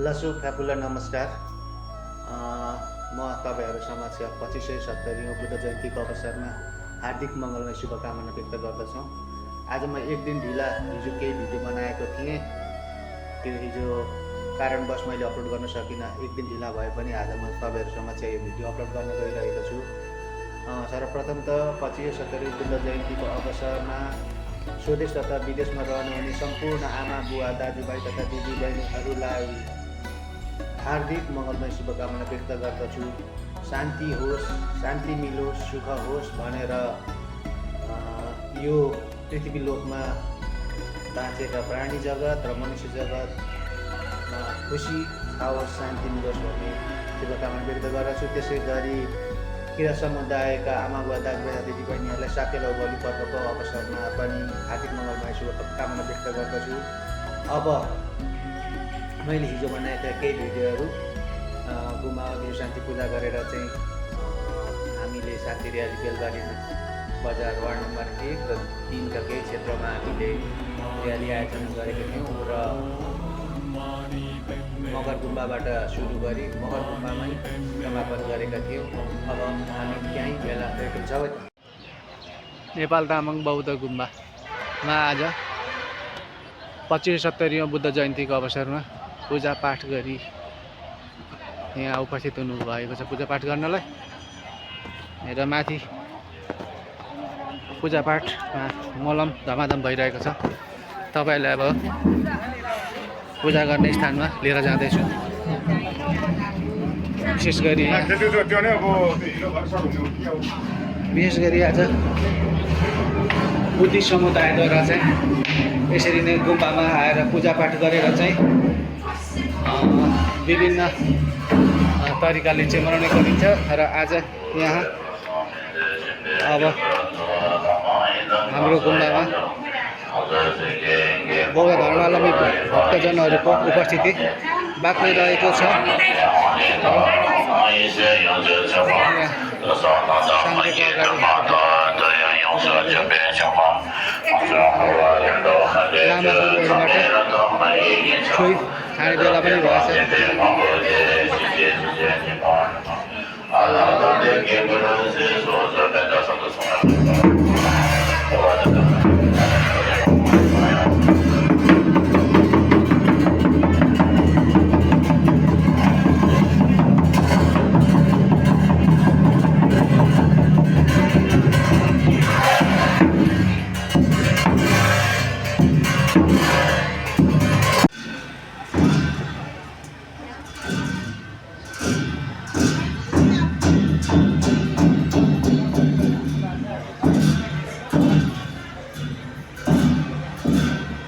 लसु फ्यापुला नमस्कार। म तपाईहरु समक्ष 2570औं बुद्ध जयन्तीको अवसरमा हार्दिक मङ्गलमय शुभकामना व्यक्त गर्दछु। आज म एक दिन ढिला हिजो केही भिडियो बनाएको थिएँ, त्यो हिजो कारणवश मैले अपलोड गर्न सकिनँ। एक दिन ढिला भए पनि आज म तपाईहरु समक्ष यो भिडियो अपलोड गर्न गइरहेको छु। सर्वप्रथम त 2570औं बुद्ध जयन्तीको अवसरमा स्वदेश तथा विदेशमा रहनुहुने सम्पूर्ण आमा बुवा दाजुभाइ तथा दिदीबहिनीहरूलाई हार्दिक मङ्गलमय शुभकामना व्यक्त गर्दछु। शान्ति होस्, शान्ति मिलोस्, सुख होस् भनेर यो पृथ्वी लोकमा बाँचेका प्राणी जगत र मनुष्य जगतमा खुसी आओस्, शान्ति मिलोस् भन्ने शुभकामना व्यक्त गर्दछु। त्यसै गरी किरा समुदायका आमा बुवा दाजुभाइ दिदीबहिनीहरूलाई साकेला बलि पर्वको अवसरमा पनि हार्दिक मङ्गलमय शुभकामना व्यक्त गर्दछु। अब मैले हिजो बनाएका केही भिडियोहरू गुम्बा देव शान्ति पूजा गरेर चाहिँ हामीले शान्ति र्याली बेलबारी बजार वार्ड नम्बर 1 र 3 का केही क्षेत्रमा हामीले र्याली आयोजना गरेका थियौँ र मगर गुम्बाबाट सुरु गरी मगर गुम्बामै समापन गरेका थियौँ। अब हामी त्यहीँ भेला भएको छ। नेपाल तामाङ बौद्ध गुम्बामा आज 2570औं बुद्ध जयन्तीको अवसरमा पूजा पाठ गरी यहाँ उपस्थित हुनुभएको छ पूजा पाठ गर्नलाई। र माथि पूजा पाठमा मलम धमाधम भइरहेको छ। तपाईहरुलाई अब पूजा गर्ने स्थानमा लिएर जाँदैछु। विशेष गरी आज बुद्धिस्ट समुदायद्वारा चाहिँ यसरी नै गुम्बामा आएर पूजापाठ गरेर चाहिँ विभिन्न तरिकाले चाहिँ मनाउने गरिन्छ। र आज यहाँ अब हाम्रो गुम्बामा बौद्ध धर्मावलम्बी भक्तजनहरूको उपस्थिति बाक्लै रहेको छ। लामाहरूबाट छोई खाने बेला पनि भएछ।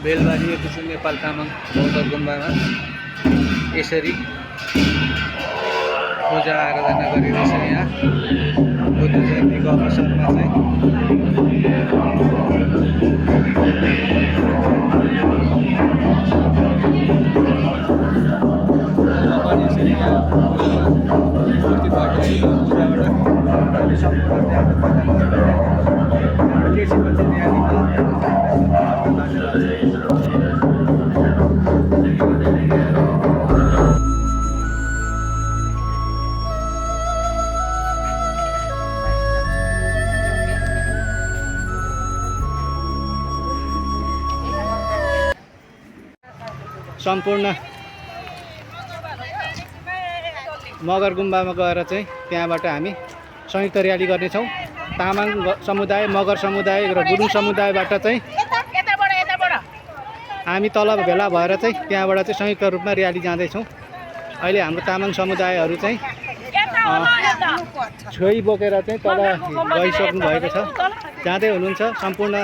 बेलबारी नेपाल तामाङ बौद्ध गुम्बामा यसरी पूजा आराधना गरिरहेछ। यहाँ बुद्ध जयन्तीको अवसरमा चाहिँ सम्पूर्ण मगर गुम्बामा गएर चाहिँ त्यहाँबाट हामी संयुक्त र्याली गर्नेछौँ। तामाङ समुदाय, मगर समुदाय र गुरुङ समुदायबाट चाहिँ हामी तल भेला भएर चाहिँ त्यहाँबाट चाहिँ संयुक्त रूपमा र्याली जाँदैछौँ। अहिले हाम्रो तामाङ समुदायहरू चाहिँ छोई बोकेर चाहिँ तल गइसक्नु भएको छ, जाँदै हुनुहुन्छ। सम्पूर्ण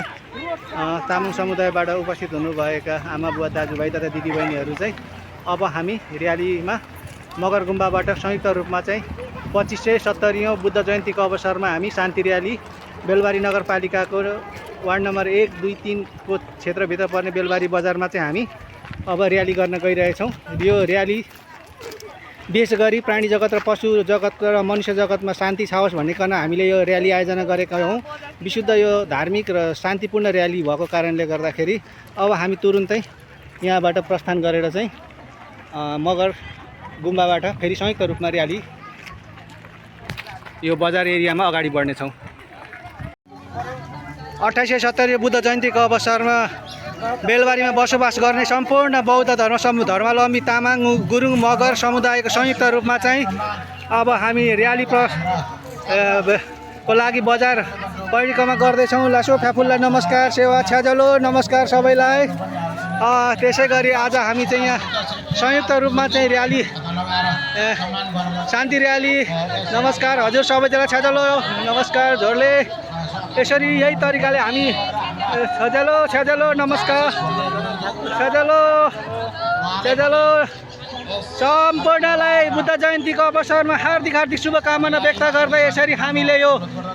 तामाङ समुदायबाट उपस्थित हुनुभएका आमा बुवा दाजुभाइ तथा दिदीबहिनीहरू चाहिँ अब हामी र्यालीमा मगर गुम्बाबाट संयुक्त रूपमा चाहिँ 2570औं बुद्ध जयन्तीको अवसरमा हामी शान्ति र्याली बेलबारी नगरपालिकाको वार्ड नम्बर 1, 2, 3 को क्षेत्रभित्र पर्ने बेलबारी बजारमा चाहिँ हामी अब र्याली गर्न गइरहेछौँ। यो र्याली विशेष गरी प्राणी जगत र पशु जगत र मनुष्य जगतमा शान्ति छाओस् भनिकन हामीले यो र्याली आयोजना गरेका हौँ। विशुद्ध यो धार्मिक र शान्तिपूर्ण र्याली भएको कारणले गर्दाखेरि अब हामी तुरुन्तै यहाँबाट प्रस्थान गरेर चाहिँ मगर गुम्बाबाट फेरि संयुक्त रूपमा र्याली यो बजार एरियामा अगाडि बढ्नेछौँ। 2870 बुद्ध जयन्तीको अवसरमा बेलबारीमा बसोबास गर्ने सम्पूर्ण बौद्ध धर्मावलम्बी तामाङ गुरुङ मगर समुदायको संयुक्त रूपमा चाहिँ अब हामी र्याली को लागि बजार परिक्रमा गर्दैछौँ। लासो फ्याफुल्ला नमस्कार, सेवा छ्याजलो नमस्कार सबैलाई। त्यसै गरी आज हामी चाहिँ यहाँ संयुक्त रूपमा चाहिँ र्याली शान्ति र्याली नमस्कार हजुर सबैजना छ्याजलो नमस्कार झोरले। यसरी यही तरिकाले हामी छ्याजलो नमस्कार छ्याजलो सम्पूर्णलाई बुद्ध जयन्तीको अवसरमा हार्दिक शुभकामना व्यक्त गर्दै यसरी हामीले यो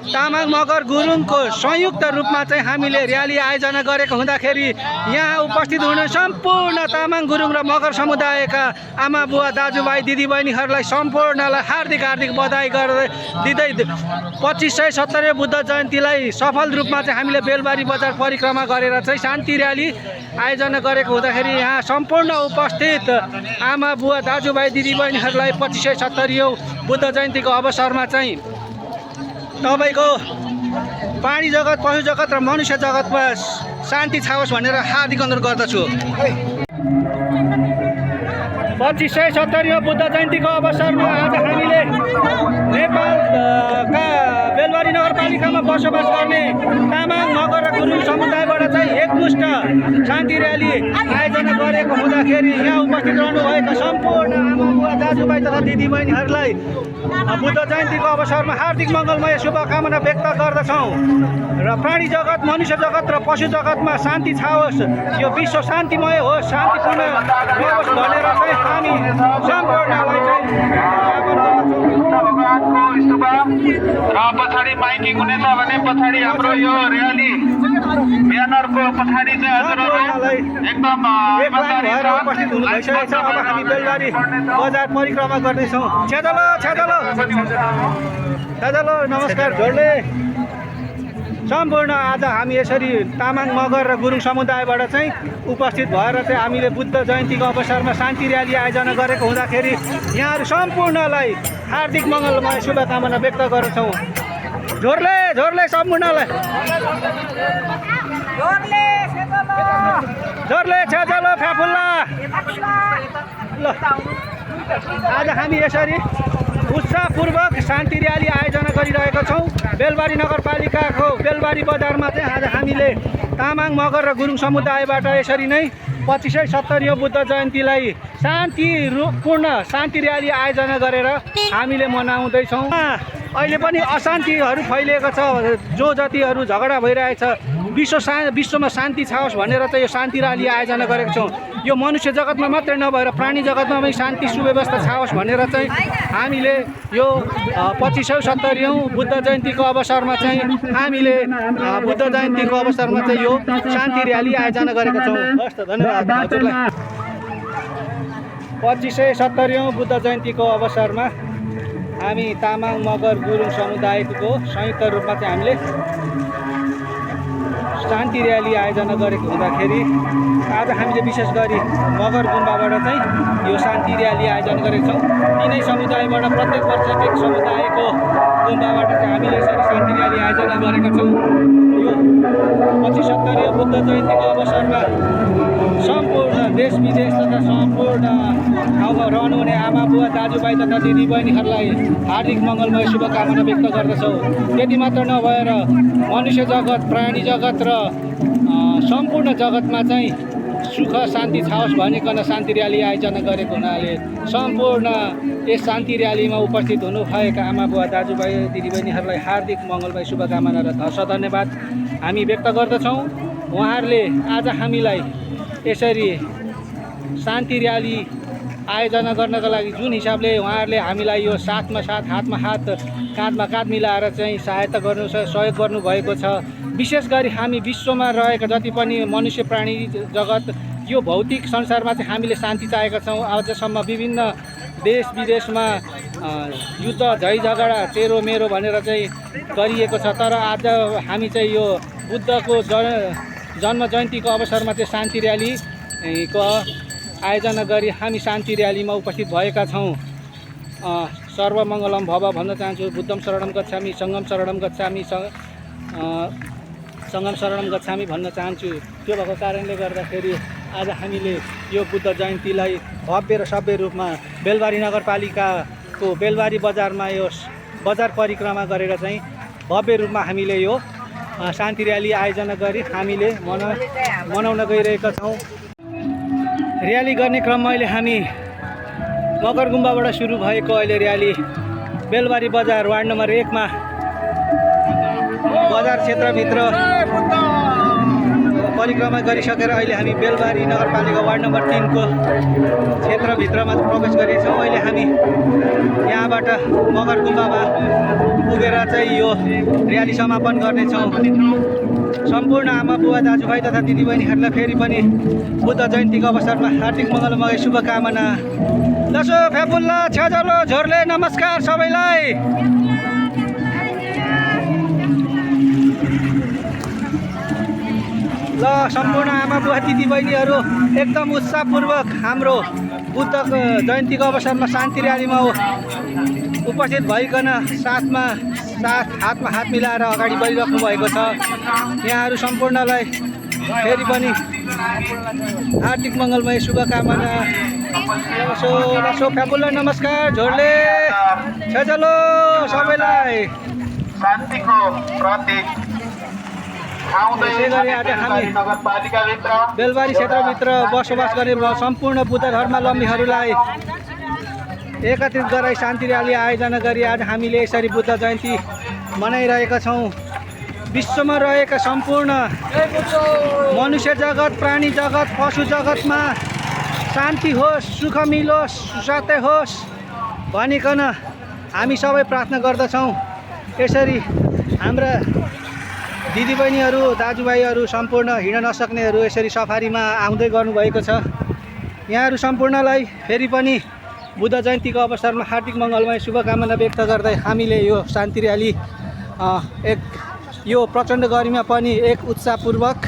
तामाङ मगर गुरुङको संयुक्त रूपमा चाहिँ हामीले र्याली आयोजना गरेको हुँदाखेरि यहाँ उपस्थित हुने सम्पूर्ण तामाङ गुरुङ र मगर समुदायका आमा बुवा दाजुभाइ दिदीबहिनीहरूलाई सम्पूर्णलाई हार्दिक बधाई गर्दै दिँदै 2570 बुद्ध जयन्तीलाई सफल रूपमा चाहिँ हामीले बेलबारी बजार परिक्रमा गरेर चाहिँ शान्ति र्याली आयोजना गरेको हुँदाखेरि यहाँ सम्पूर्ण उपस्थित आमा बुवा दाजुभाइ दिदीबहिनीहरूलाई 2570 बुद्ध जयन्तीको अवसरमा चाहिँ तपाईँको प्राणी जगत पशु जगत र मनुष्य जगतमा शान्ति छाओस् भनेर हार्दिक अनुरोध गर्दछु। 2570 बुद्ध जयन्तीको अवसरमा आज हामीले नेपालका बेलबारी नगरपालिकामा बसोबास गर्ने तामाङ मगर र गुरुङ समुदायबाट चाहिँ एकमुष्ट शान्ति र्याली आयोजना गरेको हुँदाखेरि यहाँ उपस्थित रहनुभएका सम्पूर्ण आमा बुवा दाजुभाइ तथा दिदीबहिनीहरूलाई बुद्ध जयन्तीको अवसरमा हार्दिक मङ्गलमय शुभकामना व्यक्त गर्दछौँ र प्राणी जगत मनुष्य जगत र पशु जगतमा शान्ति छाओस्, यो विश्व शान्तिमय होस्, शान्तिपूर्ण रहोस् भनेर चाहिँ हामी सम्पूर्णलाई चाहिँ र पछाडि माइकिङ हुनेछ भने पछाडि हाम्रो यो र्याली ब्यानरको पछाडि चाहिँ हजुरहरूलाई एकदम उपस्थित हुनु भइसकेको छ। अब हामी बेलबारी बजार परिक्रमा गर्दैछौँ। छ्याजलो नमस्कार झोरले। सम्पूर्ण आज हामी यसरी तामाङ मगर र गुरुङ समुदायबाट चाहिँ उपस्थित भएर चाहिँ हामीले बुद्ध जयन्तीको अवसरमा शान्ति र्याली आयोजना गरेको हुँदाखेरि यहाँहरू सम्पूर्णलाई हार्दिक मङ्गलमय शुभकामना व्यक्त गर्छौँ। झोरले सम्पूर्णलाई झोरले छ्याजलो फ्याफुल्ला। ल आज हामी यसरी उत्साहपूर्वक शान्ति र्याली आयोजना गरिरहेका छौँ। बेलबारी नगरपालिकाको बेलबारी बजारमा चाहिँ आज हामीले तामाङ मगर र गुरुङ समुदायबाट यसरी नै 2570 बुद्ध जयन्तीलाई शान्तिपूर्ण शान्ति र्याली आयोजना गरेर हामीले मनाउँदैछौँ। अहिले पनि अशान्तिहरू फैलिएको छ, जो जतिहरू झगडा भइरहेछ विश्वमा शान्ति छाओस् भनेर चाहिँ यो शान्ति र्याली आयोजना गरेको छौँ। यो मनुष्य जगतमा मात्रै नभएर प्राणी जगतमा पनि शान्ति सुव्यवस्था छाओस् भनेर चाहिँ हामीले यो 2570 बुद्ध जयन्तीको अवसरमा चाहिँ हामीले बुद्ध जयन्तीको अवसरमा चाहिँ यो शान्ति र्याली आयोजना गरेका छौँ। हस् त धन्यवाद हजुरलाई। 2570 बुद्ध जयन्तीको अवसरमा हामी तामाङ मगर गुरुङ समुदायको संयुक्त रूपमा चाहिँ हामीले शान्ति र्याली आयोजना गरेको हुँदाखेरि आज हामीले विशेष गरी मगर गुम्बाबाट चाहिँ यो शान्ति र्याली आयोजना गरेका छौँ। तिनै समुदायबाट प्रत्येक वर्ष एक समुदायको गुम्बाबाट चाहिँ हामीले यसरी शान्ति र्याली आयोजना गरेका छौँ। यो 2570 बुद्ध जयन्तीको अवसरमा सम्पूर्ण देश विदेश तथा सम्पूर्ण ठाउँमा रहनुहुने आमा बुवा दाजुभाइ तथा दिदीबहिनीहरूलाई हार्दिक मङ्गलमय शुभकामना व्यक्त गर्दछौँ। त्यति मात्र नभएर मनुष्य जगत प्राणी जगत र सम्पूर्ण जगतमा चाहिँ सुख शान्ति छाओस् भनिकन शान्ति र्याली आयोजना गरेको हुनाले सम्पूर्ण यस शान्ति र्यालीमा उपस्थित हुनुभएका आमा बुवा दाजुभाइ दिदीबहिनीहरूलाई हार्दिक मङ्गलमय शुभकामना र धन्यवाद हामी व्यक्त गर्दछौँ। उहाँहरूले आज हामीलाई यसरी शान्ति र्याली आयोजना गर्नका लागि जुन हिसाबले उहाँहरूले हामीलाई यो साथमा साथ हातमा हात काँधमा काँध मिलाएर चाहिँ सहायता गर्नु सहयोग गर्नुभएको छ। विशेष गरी हामी विश्वमा रहेका जति पनि मनुष्य प्राणी जगत यो भौतिक संसारमा चाहिँ हामीले शान्ति चाहेका छौँ। आजसम्म विभिन्न देश विदेशमा युद्ध झै झगडा तेरो मेरो भनेर चाहिँ गरिएको छ। तर आज हामी चाहिँ यो बुद्धको जन्म जयन्तीको अवसरमा चाहिँ शान्ति र्यालीको आयोजना गरी हामी शान्ति र्यालीमा उपस्थित भएका छौँ। सर्वमङ्गलम भव भन्न चाहन्छु। बुद्धम शरणम गच्छामि, सङ्गम शरणम गच्छामि, सङ्गम शरणम गच्छामि भन्न चाहन्छु। त्यो भएको कारणले गर्दाखेरि आज हामीले यो बुद्ध जयन्तीलाई भव्य र सभ्य रूपमा बेलबारी नगरपालिकाको बेलबारी बजारमा यो बजार परिक्रमा गरेर चाहिँ भव्य रूपमा हामीले यो शान्ति र्याली आयोजना गरी हामीले मनाउन गइरहेका छौँ। र्याली गर्ने क्रममा अहिले हामी मगर गुम्बाबाट सुरु भएको अहिले र्याली बेलबारी बजार वार्ड नम्बर 1 मा बजार क्षेत्रभित्र परिक्रमा गरिसकेर अहिले हामी बेलबारी नगरपालिका वार्ड नम्बर 3 को क्षेत्रभित्रमा प्रवेश गरेछौँ। अहिले हामी यहाँबाट मगर गुम्बामा पुगेर चाहिँ यो र्याली समापन गर्नेछौँ। सम्पूर्ण आमा बुवा दाजुभाइ तथा दिदीबहिनीहरूलाई फेरि पनि बुद्ध जयन्तीको अवसरमा हार्दिक मङ्गलमय शुभकामना। दसो फेपुल्ला छ्याजलो झोर्ले नमस्कार सबैलाई। ल सम्पूर्ण आमा बुवा दिदीबहिनीहरू एकदम उत्साहपूर्वक हाम्रो बुद्धको जयन्तीको अवसरमा शान्ति र्यालीमा उपस्थित भइकन हातमा हात मिलाएर अगाडि बढिराख्नु भएको छ। यहाँहरू सम्पूर्णलाई फेरि पनि हार्दिक मङ्गलमय शुभकामना। लसो फ्यापुल्ला नमस्कार झोर्ले छेजलो सबैलाई। शान्तिको प्रतीक त्यसै गरी आज हामी बेलबारी क्षेत्रभित्र बसोबास गर्ने सम्पूर्ण बुद्ध धर्मावलम्बीहरूलाई एकत्रित गराई शान्ति र्याली आयोजना गरी आज हामीले यसरी बुद्ध जयन्ती मनाइरहेका छौँ। विश्वमा रहेका सम्पूर्ण मनुष्य जगत, प्राणी जगत, पशु जगतमा शान्ति होस्, सुख मिलोस्, सुसाध्य होस् भनिकन हामी सबै प्रार्थना गर्दछौँ। यसरी हाम्रा दिदीबहिनीहरू दाजुभाइहरू सम्पूर्ण हिँड्न नसक्नेहरू यसरी सफारीमा आउँदै गर्नुभएको छ। यहाँहरू सम्पूर्णलाई फेरि पनि बुद्ध जयन्तीको अवसरमा हार्दिक मङ्गलमय शुभकामना व्यक्त गर्दै हामीले यो शान्ति र्याली यो प्रचण्ड गर्मीमा पनि एक उत्साहपूर्वक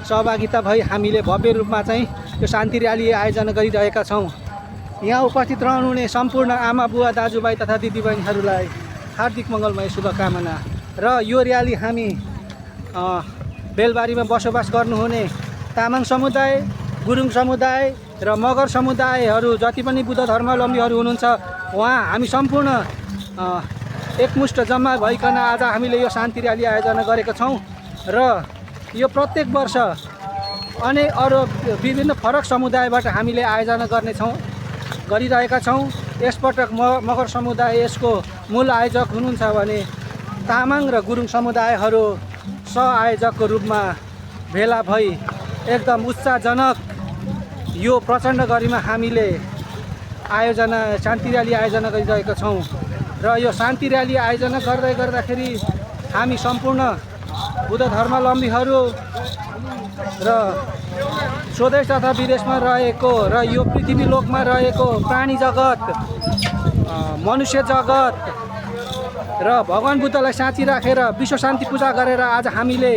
सहभागिता भई हामीले भव्य रूपमा चाहिँ यो शान्ति र्याली आयोजना गरिरहेका छौँ। यहाँ उपस्थित रहनुहुने सम्पूर्ण आमा बुवा दाजुभाइ तथा दिदीबहिनीहरूलाई हार्दिक मङ्गलमय शुभकामना। र यो र्याली हामी बेलबारीमा बसोबास गर्नुहुने तामाङ समुदाय, गुरुङ समुदाय र मगर समुदायहरू जति पनि बुद्ध धर्मावलम्बीहरू हुनुहुन्छ हामी सम्पूर्ण एकमुष्ट जम्मा भइकन आज हामीले यो शान्ति र्याली आयोजना गरेका छौँ। र यो प्रत्येक वर्ष अरू विभिन्न फरक समुदायबाट हामीले आयोजना गरिरहेका छौँ। यसपटक मगर समुदाय यसको मूल आयोजक हुनुहुन्छ भने तामाङ र गुरुङ समुदायहरू सहआयोजकको रूपमा भेला भई एकदम उत्साहजनक यो प्रचण्ड गर्मीमा हामीले शान्ति र्याली आयोजना गरिरहेका छौँ। र यो शान्ति र्याली आयोजना गर्दाखेरि हामी सम्पूर्ण बुद्ध धर्मावलम्बीहरू र स्वदेश तथा विदेशमा रहेको र यो पृथ्वी लोकमा रहेको प्राणी जगत, मनुष्य जगत र भगवान् बुद्धलाई साँची राखेर विश्व शान्ति पूजा गरेर आज हामीले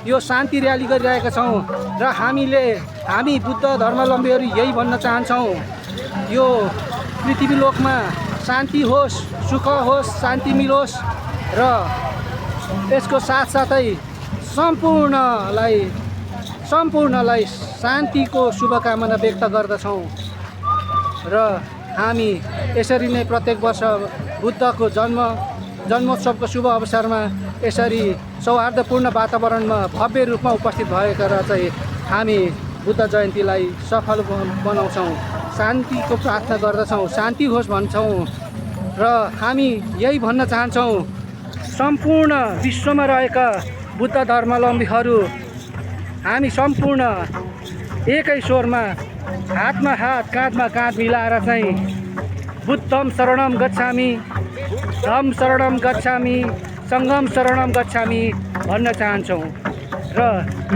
यो शान्ति र्याली गरिरहेका छौँ। र हामी बुद्ध धर्मावलम्बीहरू यही भन्न चाहन्छौँ, यो पृथ्वी लोकमा शान्ति होस्, सुख होस्, शान्ति मिलोस् र यसको साथसाथै सम्पूर्णलाई शान्तिको शुभकामना व्यक्त गर्दछौँ। र हामी यसरी नै प्रत्येक वर्ष बुद्धको जन्मोत्सवको शुभ अवसरमा यसरी सौहार्दपूर्ण वातावरणमा भव्य रूपमा उपस्थित भएर चाहिँ हामी बुद्ध जयन्तीलाई सफल बनाउँछौँ, शान्तिको प्रार्थना गर्दछौँ, शान्ति होस् भन्छौँ। र हामी यही भन्न चाहन्छौँ, सम्पूर्ण विश्वमा रहेका बुद्ध धर्मावलम्बीहरू हामी सम्पूर्ण एकै स्वरमा हातमा हात काँधमा काँध मिलाएर चाहिँ बुद्धम शरणम गच्छामि, धम्म शरणम गच्छामि, सङ्गम शरणम गच्छामि भन्न चाहन्छौँ। र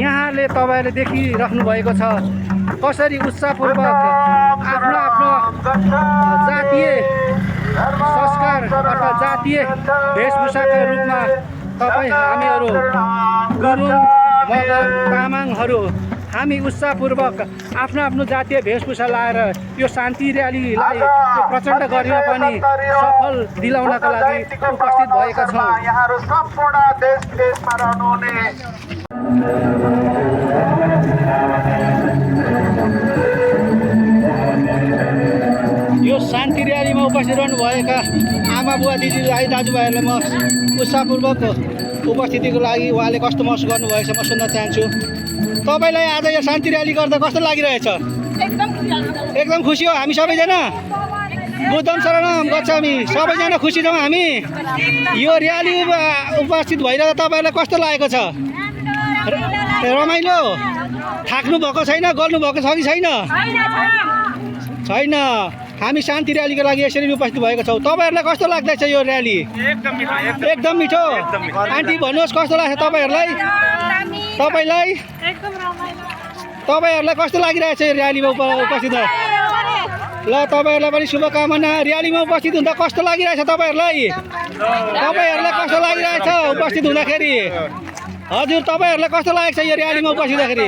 यहाँले तपाईँहरूले देखिराख्नु भएको छ कसरी उत्साहपूर्वक आफ्नो जातीय संस्कार अथवा जातीय वेशभूषाका रूपमा हामीहरू गुरुङ, मगर, तामाङहरू हामी उत्साहपूर्वक आफ्नो आफ्नो जातीय वेशभूषा लाएर यो शान्ति र्यालीलाई यो प्रचण्ड गरिमा पनि सफल दिलाउनका लागि उपस्थित भएका छौँ। यहाँहरू सम्पूर्ण देश विदेशमा रहनुहुने यो शान्ति र्यालीमा उपस्थित रहनुभएका आमा बुवा दिदी भाइ दाजुभाइहरूलाई म उत्साहपूर्वक उपस्थितिको लागि उहाँले कस्तो महसुस गर्नुभएछ म सुन्न चाहन्छु। तपाईँलाई आज यो शान्ति र्याली गर्दा कस्तो लागिरहेछ? एकदम खुसी हो हामी सबैजना। बुद्धम शरणम गच्छामि, सबैजना खुसी छौँ हामी। यो र्याली उपस्थित भइरहेको तपाईँहरूलाई कस्तो लागेको छ? रमाइलो? थाक्नु भएको छैन? गर्नु भएको छ कि छैन? छैन। हामी शान्ति र्यालीको लागि यसरी उपस्थित भएका छौँ। तपाईँहरूलाई कस्तो लाग्दैछ यो र्याली? एकदम मिठो। आन्टी भन्नुहोस् कस्तो लाग्छ तपाईँहरूलाई? तपाईँहरूलाई कस्तो लागिरहेछ यो र्यालीमा उपस्थित? ल तपाईँहरूलाई पनि शुभकामना। र्यालीमा उपस्थित हुँदा कस्तो लागिरहेछ तपाईँहरूलाई? तपाईँहरूलाई कस्तो लागिरहेछ उपस्थित हुँदाखेरि? हजुर तपाईँहरूलाई कस्तो लागेको छ यो र्यालीमा उपस्थित हुँदाखेरि?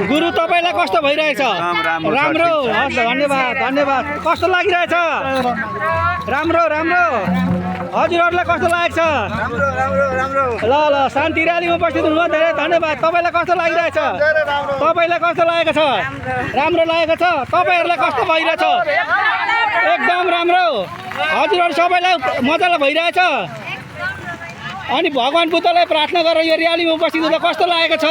गुरु तपाईँलाई कस्तो भइरहेछ? राम्रो। हस् धन्यवाद धन्यवाद। कस्तो लागिरहेछ? राम्रो राम्रो। हजुरहरूलाई कस्तो लागेको छ? ल ल शान्ति र्यालीमा उपस्थित हुनुभयो धेरै धन्यवाद। तपाईँलाई कस्तो लागिरहेछ? तपाईँलाई कस्तो लागेको छ? राम्रो लागेको छ। तपाईँहरूलाई कस्तो भइरहेछ? एकदम राम्रो। हजुरहरू सबैलाई मजाले भइरहेछ? अनि भगवान् बुद्धलाई प्रार्थना गरेर यो र्यालीमा उपस्थित हुँदा कस्तो लागेको छ?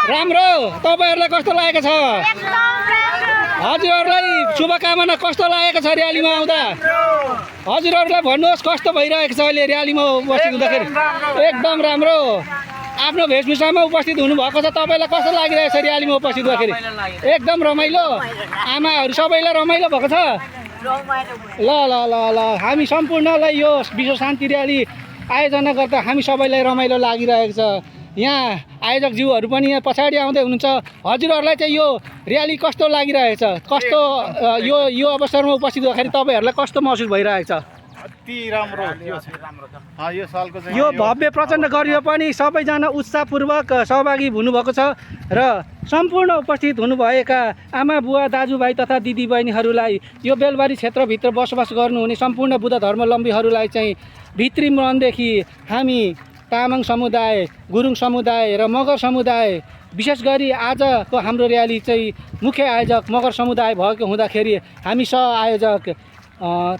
राम्रो। तपाईँहरूलाई कस्तो लागेको छ? हजुरहरूलाई शुभकामना। कस्तो लागेको छ र्यालीमा आउँदा? हजुरहरूलाई भन्नुहोस् कस्तो भइरहेको छ अहिले र्यालीमा उपस्थित हुँदाखेरि? एकदम राम्रो। आफ्नो वेशभूषामा उपस्थित हुनुभएको छ। तपाईँलाई कस्तो लागिरहेछ र्यालीमा उपस्थित हुँदाखेरि? एकदम रमाइलो। आमाहरू सबैलाई रमाइलो भएको छ? ल ल ल ल हामी सम्पूर्णलाई यो विश्व शान्ति र्याली आयोजना गर्दा हामी सबैलाई रमाइलो लागिरहेको छ। यहाँ आयोजकज्यूहरू पनि यहाँ पछाडि आउँदै हुनुहुन्छ। हजुरहरूलाई चाहिँ यो र्याली कस्तो लागिरहेछ? कस्तो यो अवसरमा उपस्थित हुँदाखेरि तपाईँहरूलाई कस्तो महसुस भइरहेको छ? अति राम्रो यो सालको चाहिँ यो भव्य प्रचण्ड गरियो पनि सबैजना उत्साहपूर्वक सहभागी हुनुभएको छ र सम्पूर्ण उपस्थित हुनुभएका आमा बुवा दाजुभाइ तथा दिदीबहिनीहरूलाई यो बेलबारी क्षेत्रभित्र बसोबास गर्नुहुने सम्पूर्ण बुद्ध धर्मावलम्बीहरूलाई चाहिँ भित्री मनदेखि हामी तामाङ समुदाय, गुरुङ समुदाय र मगर समुदाय, विशेष गरी आजको हाम्रो र्याली चाहिँ मुख्य आयोजक मगर समुदाय भएको हुँदाखेरि हामी सह आयोजक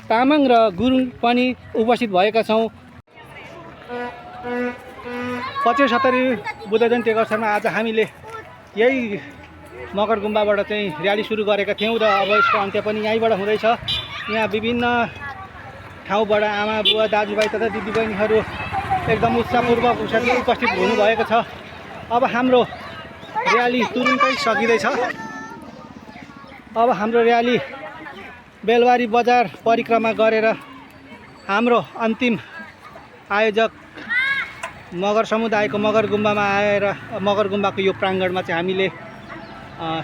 तामाङ र गुरुङ पनि उपस्थित भएका छौँ। 75 बुद्ध जयन्ती अवसरमा आज हामीले यही मगर गुम्बाबाट चाहिँ र्याली सुरु गरेका थियौँ र अब यसको अन्त्य पनि यहीँबाट हुँदैछ। यहाँ विभिन्न ठाउँबाट आमा बुवा दाजुभाइ तथा दिदीबहिनीहरू एकदम उत्साहपूर्वक उपस्थित हुनुभएको छ। अब हाम्रो र्याली तुरुन्तै सकिँदैछ। अब हाम्रो र्याली बेलबारी बजार परिक्रमा गरेर हाम्रो अन्तिम आयोजक मगर समुदायको मगर गुम्बामा आएर मगर गुम्बाको यो प्राङ्गणमा चाहिँ हामीले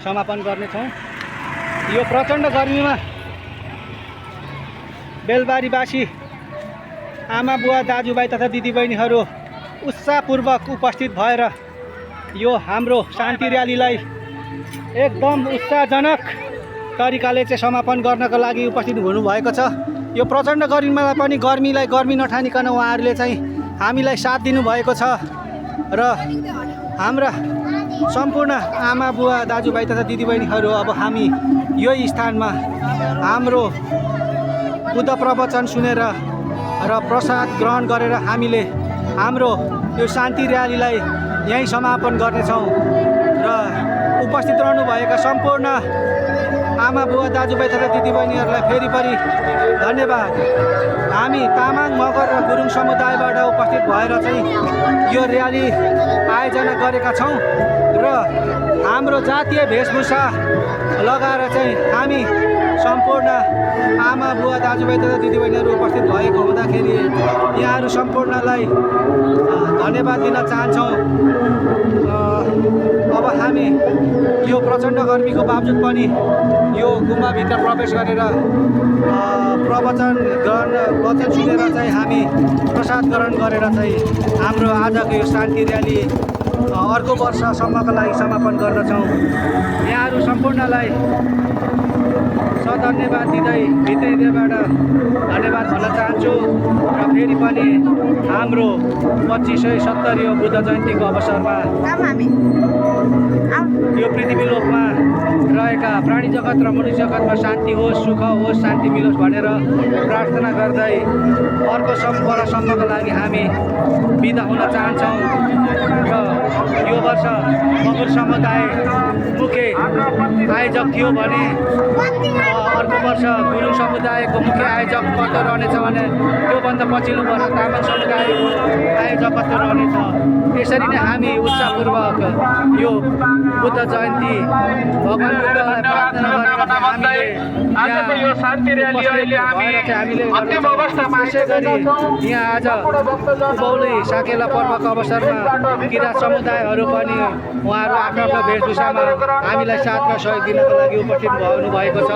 समापन गर्नेछौँ। यो प्रचण्ड गर्मीमा बेलबारीवासी आमा बुवा दाजुभाइ तथा दिदीबहिनीहरू उत्साहपूर्वक उपस्थित भएर यो हाम्रो शान्ति र्यालीलाई एकदम उत्साहजनक तरिकाले चाहिँ समापन गर्नको लागि उपस्थित हुनुभएको छ। यो प्रचण्ड गर्मीमा पनि गर्मी नठानिकन उहाँहरूले चाहिँ हामीलाई साथ दिनुभएको छ र हाम्रा सम्पूर्ण आमा बुवा दाजुभाइ तथा दिदीबहिनीहरू अब हामी यो स्थानमा हाम्रो बुद्ध प्रवचन सुनेर र प्रसाद ग्रहण गरेर हामीले हाम्रो यो शान्ति र्यालीलाई यहीँ समापन गर्नेछौँ र उपस्थित रहनुभएका सम्पूर्ण आमा बुवा दाजुभाइ तथा दिदीबहिनीहरूलाई फेरि पनि धन्यवाद। हामी तामाङ मगर र गुरुङ समुदायबाट उपस्थित भएर चाहिँ यो र्याली आयोजना गरेका छौँ र हाम्रो जातीय वेशभूषा लगाएर चाहिँ हामी सम्पूर्ण आमा बुवा दाजुभाइ तथा दिदीबहिनीहरू उपस्थित भएको हुँदाखेरि यहाँहरू सम्पूर्णलाई धन्यवाद दिन चाहन्छौँ। अब हामी यो प्रचण्ड गर्मीको बावजुद पनि यो गुम्बाभित्र प्रवेश गरेर वचन सुनेर चाहिँ हामी प्रसाद ग्रहण गरेर चाहिँ हाम्रो आजको यो शान्ति र्याली अर्को वर्षसम्मको लागि समापन गर्दछौँ। यहाँहरू सम्पूर्णलाई सधन्यवाद दिँदै भित्री हृदयबाट धन्यवाद भन्न चाहन्छु र फेरि पनि हाम्रो 2570 बुद्ध जयन्तीको अवसरमा यो पृथ्वी लोकमा रहेका प्राणी जगत र मनुष्य जगतमा शान्ति होस्, सुख होस्, शान्ति मिलोस् भनेर प्रार्थना गर्दै अर्को वर्षसम्मको लागि हामी बिदा हुन चाहन्छौँ र यो वर्ष मगर समुदाय मुख्य आयोजक थियो भने अर्को वर्ष गुरुङ समुदायको मुख्य आयोजक कस्तो रहनेछ भने त्योभन्दा पछिल्लो वर्ष तामाङ समुदायको आयोजक कस्तो रहनेछ। यसरी नै हामी उत्साहपूर्वक यो बुद्ध जयन्ती भगवान् बुद्धलाई प्रार्थना गरेर आजको यो शान्ति र्याली अहिले हामी अन्तिम अवस्थामा त्यसै गरी यहाँ आज उभौली साकेला पर्वको अवसरमा किराँत समुदायहरू पनि उहाँहरू आफ्नो आफ्नो वेशभूषामा हामीलाई साथ र सहयोग दिनको लागि उपस्थित हुनुभएको छ।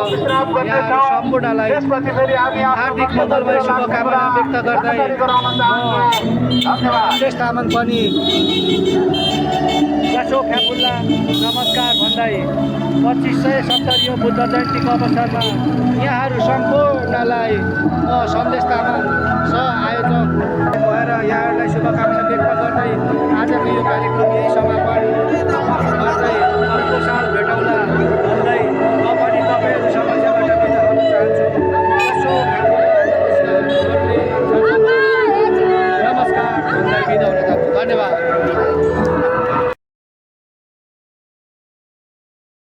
यहाँहरू सम्पूर्णलाई हार्दिक मङ्गलमय शुभकामना व्यक्त गर्दै शेष तामाङ पनि गाछो फ्याफुल्ला नमस्कार भन्दै 2570 बुद्ध जयन्तीको अवसरमा यहाँहरू सम्पूर्णलाई म सन्देश तामाङ